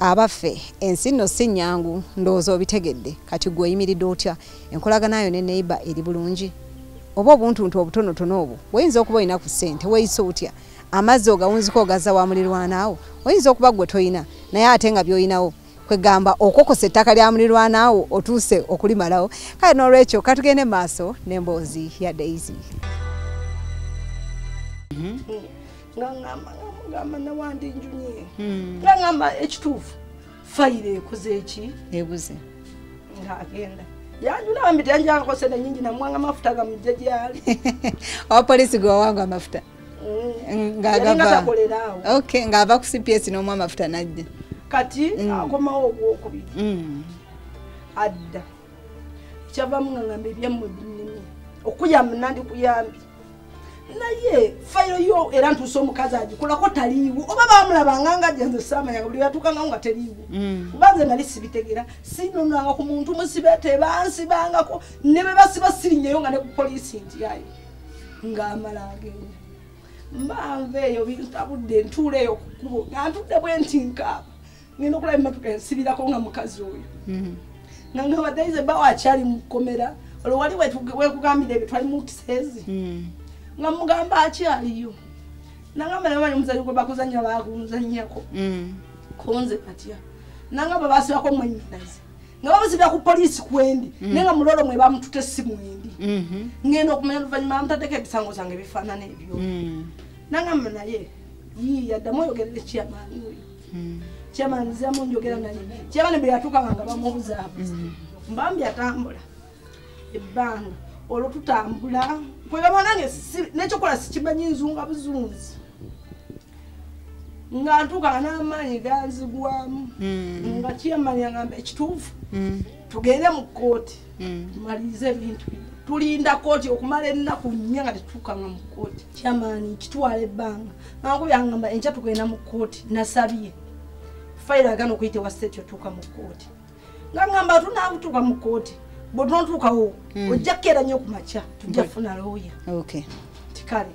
Abaffe, ensi nno si nnyangu, ndowooza obitegedde. Kati gwe oyimiridde otya? Enkolagana yo ne neighbor eri bulungi? Oba obuntuntu obutonotono obwo oyinza okuba olina ku ssente, weeyisa otya? Amazzi ogawunziko ogazza wa mulirwanaawo? Oyinza okuba gwe toyina, naye ate nga by'olinawo kwegamba okokosa ettaka lya mulirwanaawo otuuse okulimalawo. Kale n'olwekyo katugende maaso n'emboozi ya Daisy. Nga nawandi njunye nga ngamba ekituufu fayiro ekoze eki ebuze ng'agenda yanjuna bambi teyanjangako sente nyingi, namwanga amafuta gamujja gyali. Owa poliisi gwe wawanga amafuta? Ng'agava takoleraawo. Okay, ng'ava ku CPS n'omuwa amafuta n'ajja. Kati akomawo ogwokubiri adda kyavamu nga ngamba ebyammwe binnemye okuyamba, nandikuyambye, naye fayiro yo era ntuuse omukazi agikolako taliiwo, oba bamulabanga nga jja nze saamanyanga, buli yatuukangawo nga teriiwo, kuba nze nali sibitegera, sinonanga ku muntu musibe, tebansibangako, ne bwe basiba sirinnyeyo nga ne ku poliisi ntyayo. Ng'amala agenda, mba nva eyo bintabudde, ntuula eyo ku kkubo nga ntudde bwe nti nkaaba, ngenda okulaba emmotoka ensibirako nga mukazi oyo, nga ngamba Daisy bawo akyali mu kkomera. Olwo wali wekugambira ebyo twali mu kiseezi, nga mugamba akyaliyo, nangamba namanyi omuzanyo gwe bakuzanya bagunzanyako kunze batya, nangamba basibako mwennyinaze nga bamusibira ku poliisi kwendi, naye nga mulolo mwe bamutute si mwendi. Ngenda okumanya oluvannyuma bamutaddeko ebisango zange ebifaanana ebyo. Nangamba naye yiiya ddamu oyogerere chairman oyo. Chairman nziramu njogera naye, chairman bwe yatuukanga nga bamubuzaabuza, mbambi atambula ebbanga olwo tutambula kwegamba nange n'ekyokola sikimanyi, nzunga buzunzi nga ntuuka n'amaanyi ganzigwamu, nga chairman yangamba ekituufu tugende mu kkooti tumalirize ebintu bino. Tulinda kkooti okumala ennaku 4 nga tetutuukanga mu kkooti. Chairman kitwala ebbanga, nga yangamba enkya tugenda mu kkooti, nasabye fayiro agana okuyita ewa state otuuka mu kkooti, nga ngamba tunaakutuuka mu kkooti, bw'otontuukawo ojja kukeera nnyo ku makya tujja kufuna looya. Nti kale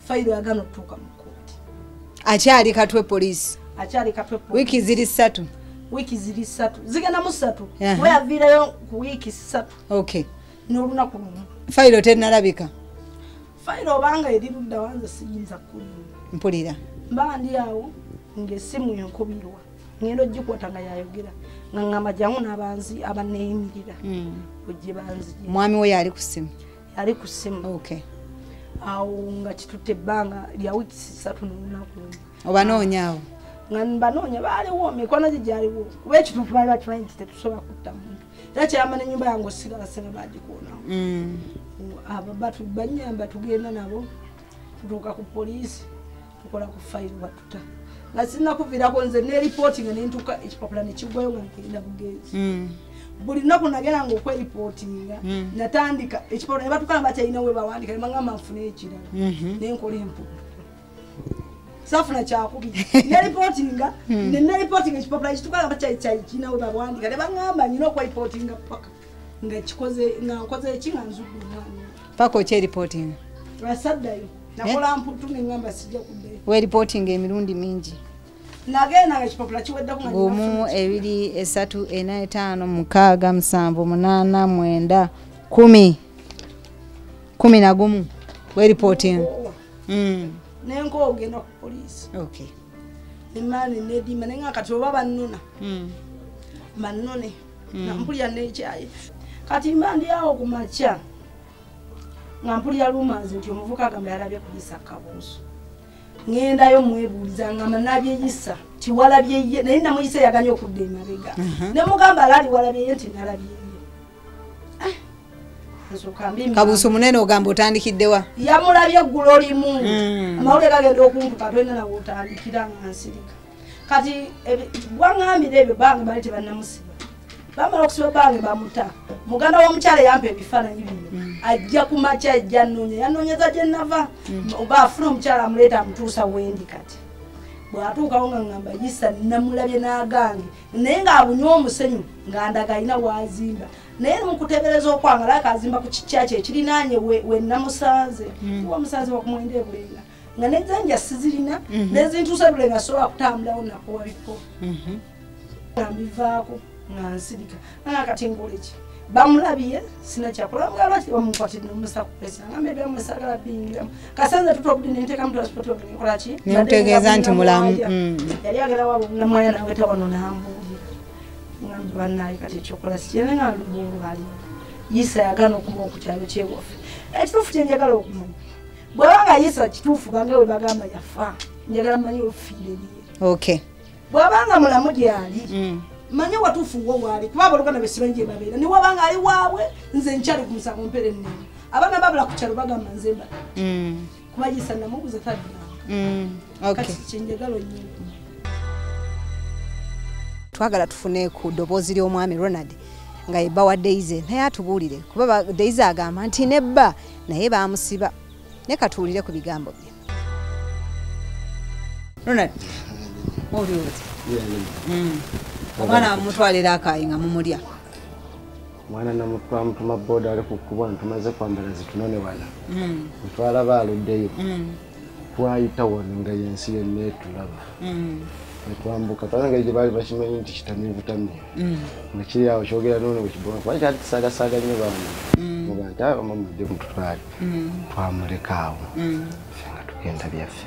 fayiro yagana okutuuka mu kkooti. Akyali Katwe poliisi? Akyali Katwe poliisi. Wiiki ziri 3? Wiiki ziri 3, zigenda mu 3, kuba yaviirayo ku wiiki 3 n'olunaku lumu. Fayiro tennalabika? Fayiro obanga eri ludda wanze siyinza kulimba. Mpulira. Mba ndi awo ng'essimu enkubirwa, ngenda ogikwata nga yayogera, nga ngamba jangu n'abanzi abanneeyimirira ojje banzije. Mwami we yali ku ssimu? Yali ku ssimu. Awo nga kitutte ebbanga lya wiiki 3 n'olunaku lumu. Obanoonya awo? Nga mbanoonya, baaliwo mikwano gye gyaliwo, kuba ekituufu baali bakimanyi nti tetusobola kutta muntu, era kyeyamba n'ennyumba yange osigala senga bagikoonawo. Abo banyamba tugenda nabo tutuuka ku poliisi tukola ku fayiro batuta, nga sinnakuviirako nze neripootinga nentuuka ekipapula ne kiggwayo nga ngenda bugenzi. Buli lunaku nagendanga okweripootinga, natandika ekipapula ne batuuka nga bakyalina we bawandiika, ne bagamba nfune ekirala, nenkola empuku saafuna kyakubiri, neripootinga neripootinga ekipapula ekituuka nga bakyalina we bawandiika, ne bagamba nyina okweripootinga paka nga kikoze, nga nkoze eki, nga nzudde omwana. Paka okyeripootinga? Asaddayo nakola mputu ne ngamba sijja kuddayo. Weeripootinga emirundi mingi? Nagenda nga ekipapula kiweddeko nga 1, 2, 3, 4, 5, 6, 7, 8, 9, 10, 11 weeripootinga. Nenkowa ogenda ku poliisi. Nemaani nedima naye nga kati oba bannona bannone, nga mpulira nekyayi. Kati mba ndi awo ku makya nga mpulira rumours nti omuvuka agamba yalabye kuyisa Kabuusu. Ŋŋendayo mwebuuliza, ngamba nabyeyisa tiwalabye ye, naye namuyisa yaganye okudda emabega, ne mugamba alaali walabye ye, nti nalabye ye. Nsooka mbi. Kabuusu munene, ogamba otandikiddewa? Yamulabye eggulo limu, amawulire gagenda okumpuka tolina nawe otandikira, nga nsirika. Kati bwaŋŋambira ebyo bange baali tebannamusiba, bamala okusiba bange bamuta. Muganda w'omukyala yampa ebifaananyi bino, ajja ku makya ajja nnoonya, yannoonyeza gye nava, oba afuna omukyala amuleeta amutuusa wendi. Kati bw'atuukawo nga ŋŋamba Yisa namulabye n'agange, naye ng'abunywa omusenyu nga ndaga alina w'azimba, naye mukuteebereza okwanga alabika azimba ku kikyaki ekirinaanye we namusanze, wamusanze wakumwenda ebulenga, nga nezenja sizirina nezintuusa ebulenga sobola kutambulawo nakuwa bifo. Mbivaako nga nsirika nga kati ngoleki bamulabye sina kyakola nga lwaki bamukwatidde omusakulesa nga mbedde bamusagala bingiramu kasanze tutobudde nenteekamu transport nkola ki nemutegeeza nti mulamu yali agala waabwe namwaya nange tawano nambuulira ngamba bannaye kati ekyokola sikirina nga lubuulwali Yisa yagana okuma ku kyalo kyewaffe ekituufu kye njagala okumanya bw'abanga Yisa kituufu bange we bagamba yafa njagala mmanyi ofiire eriye okay bw'abanga mulamu gyali manye watuufu wo waali kuba abooluganda be simanyi gye babeera ne wabanga ali waabwe nze nkyali ku musango mpeera ennene abaana babula ku kyalo bagamba nze mba kuba Yisa namubuuza taddanga kati kye njagala nnyo okumanya. Twagala tufune ku ddoboozi ly'omwami Ronald nga ye bba wa Daisy naye atubuulire kuba Daisy agamba nti ne bba naye baamusiba ne katuwulire ku bigambo bye. Ronald oli otya? Omwana mumutwalira akaayi nga mumulya. Omwana namutuma boda ali ku kkubo ntumaze kwambala zitunone wano ntwalaba aluddeyo twayita wano nga yensi yonna etulaba netwambuka twalanga gye baali bakimanyi nti kitamiivu tamiivu nga kiri awo kyogera noono bwekibonga kuba kyali kisaagasaaga nnyo bantu muga nti awo mama mujje mututwale twamuleka awo ffe nga tugenda byaffe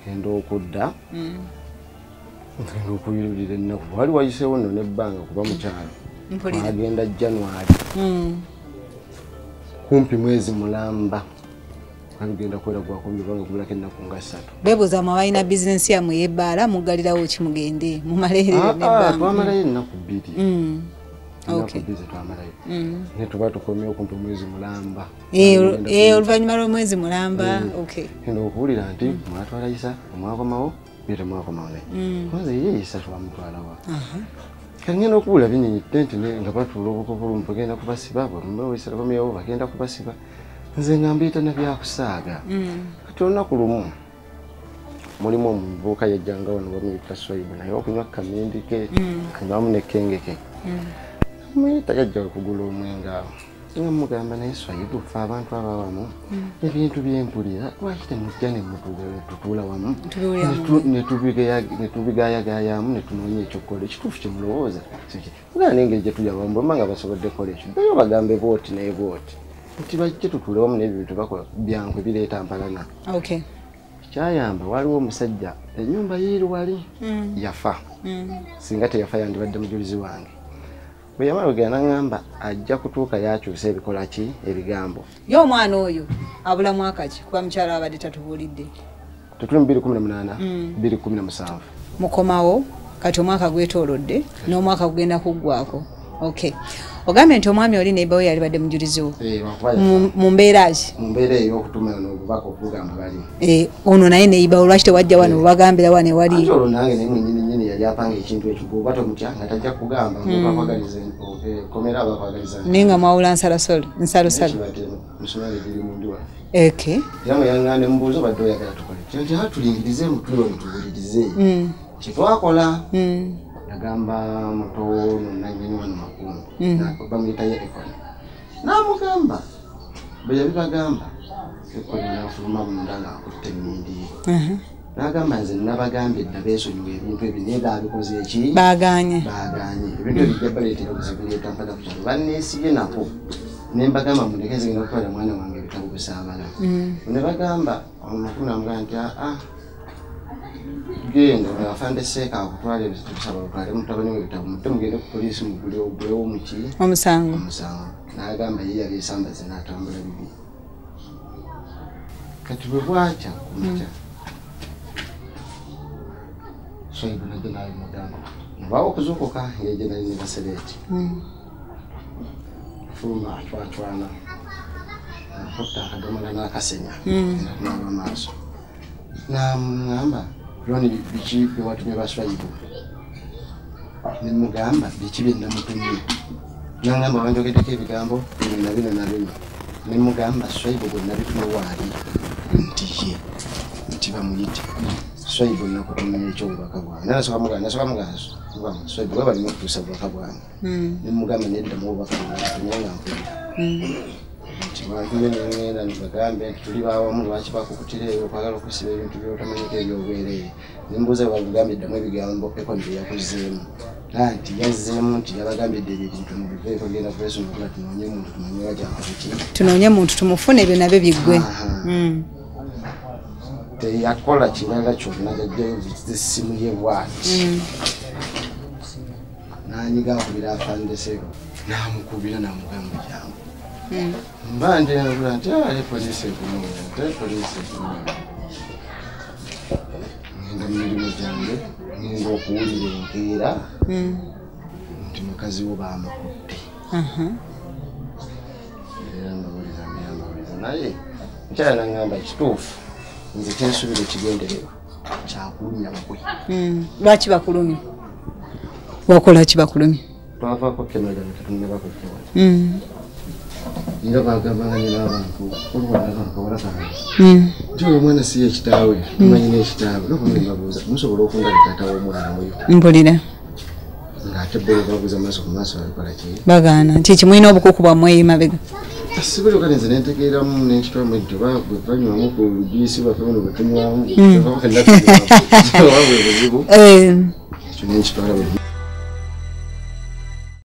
genda okudda ngenda okuyulira ennaku wali wayiseewo nno n'ebbanga kuba mu kyalo twagenda January kumpi mwezi mulamba agenda kwera gwakumbi banga kubulako ennaku nga 3. Beebuuza mwe balina bizinensi yammwe ey'ebbaala muggalirawo ki mugende mumaleerere n'ebbanga. Twamalayo ennaku 2. Ennaku 2 ze twamalayo ne tuba tukomyewo kumpi mwezi mulamba. Oluvannyuma lw'omwezi mulamba. Okay. Ngenda okuwulira nti mwatwala Yisa omwakomawo bye temwakomawo naye kwanza ye Yisa twamutwala wa kati ngenda okuwulira binyinyidde nti nga batuula obukobulumbu bagenda kubasiba bwe bakomyewo bagenda kubasiba nze nga mbiyita na byakusaaga. Kati olunaku lumu mulimu omuvubuka yajjanga wano bamuyita Swaibu naye okunywa kamindi ke anywamu n'ekkenge ke muyita yajja okugula omwenge awo nga mugamba naye Swaibu ffe abantu aba wano ebintu byempulira lwaki temujja ne tutuula wamu ne tubigayagayamu ne tunoonya ekyokukola ekituufu kye mulowooza mugamba n'engeri gye tuli awamu bwemba nga basobodde kukola ekyo ddayo bagambe bwoti naye bwoti nti bajje tutuule wamu n'ebyo bintu bakola byankwe bireeta mpalana. Okay. Kyayamba waliwo omusajja ennyumba yiiri wali yafa singa teyafa yandibadde mujulizi wange bwe yamala okugenda n'aŋŋamba ajja kutuuka yakyusa ebikola ki ebigambo. Ye omwana oyo abulamu akaki kuba mukyala abadde tatubuulidde. Tetuli mu 2018 2017 mukomawo kati omwaka gwetoolodde n'omwaka gugenda kuggwako. Okay. Ogambye nti omwami oli neighbor we yalibadde mujulizi wo. Mu mbeera ki? Mu mbeera ey'okutuma n'obubaka okugamba bali. Ono naye neighbor lwaki tewajja wano obagambira wano ewali? Ate olwo nange naye mwennyini nnyini yali apanga ekintu ekyo bw'oba tomutya nga tajja kugamba ng'obakwagaliza komera abakwagaliza. Naye nga mwawula nsalosalo. Musumaali giri mundi waffe. Okay. Era nga yaŋŋaana emubuuza obadde oyagala tukole ki? Nti tulingirize mutule mutuwulirize. Kye twakola. Nagamba muto nannyini wano Makumbi bamuyita ye Ekoni n'amugamba bwe yabibagamba Ekoni n'afuluma munda ng'akutte emmindi ye n'agamba nze nabagambye dda beesonyiwa ebintu ebyo naye baabikoze eki baagaanye ebintu ebyo bijja baleetera obuzibu leeta mpaka ku kyalo banneesibye nako ne mbagamba mundeke nze ngenda kutwalira mwana wange ebitabo busaabala ne bagamba Makumbi n'amugamba nti aa genda afande seeka akutwala ebisaba otwale mutabani we ebitabo mudde mugende ku poliisi mugulewo muki omusango n'agamba ye yabyesamba n'atambula bibi kati bwe bwakya ku makya Swaibu najja n'abimugamba nvaawo okuzuukuka ng'ejja nali ne basereeti fuluma acwacwana akutta akadomola n'akasenya nakunaaba maaso n'amugamba Roni biki bye watumye ba Swaibu ne mugamba biki bye namutumye n'angamba wanjogeddeko ebigambo bino na bino na bino ne mugamba Swaibu gwe nabitumye waali nti ye nti bamuyite Swaibu nakutumye ekyobubaka bwange nasooka mugamba Swaibu bwe balina okutuusa obubaka bwange ne mugamba neddamu obubaka bwange nga mpulira nti bantumye nengenda nibagambe nti tuli bawamu lwaki bakukutira eyo okwagala okusiba ebintu by'otamanyiko ebyobwereere ne mbuuza bwe bagambye ddamu ebigambo Ekoni bye yakuzeemu Anti yazzeemu nti yabagambye dde ebintu mubiveeko genda kwesongola tunoonye muntu tumanye wajjakoki. Tunoonye muntu tumufune ebyo nabyo biggwe. Teyakola kirala kyonna yajjayo essimu ye bw'ati. N'anyiga akubira afandeseeko n'amukubira n'amugamba jangu. Mba nje nabula nti ale poliisi ekunoonya, ate poliisi ekunoonya. Ngenda mu mirimu gyange, ngenda okuwulira enkeera nti mukazi wo baamukutte. Era mbawuliza mbawuliza naye mukyala n'aŋŋamba kituufu nze kyensuubira ekigendererwa kyakulumya ggwe. Lwaki bakulumya? Wakola ki bakulumya? Twavaako kemega tetunnaba kujja. Era bagambanga nyina abantu olwalakawala kange nti oyo omwana si ye kitaawe, tumanyi n'ekitaawe nokuba mbabuuza musobola okundaba taata w'omwana oyo. Mpulira ng'ate bo babuuza maaso ku maaso babikola ki? Bagaana nti kimulina obukuku bwammwe emabega. Sibuli kati nze nentegeeramu n'enkitwamu eddo bwe banywamu ku juisi bwaffe buno bwe tunywamu oba bwe buzibu ekyo nenkitwala bwe.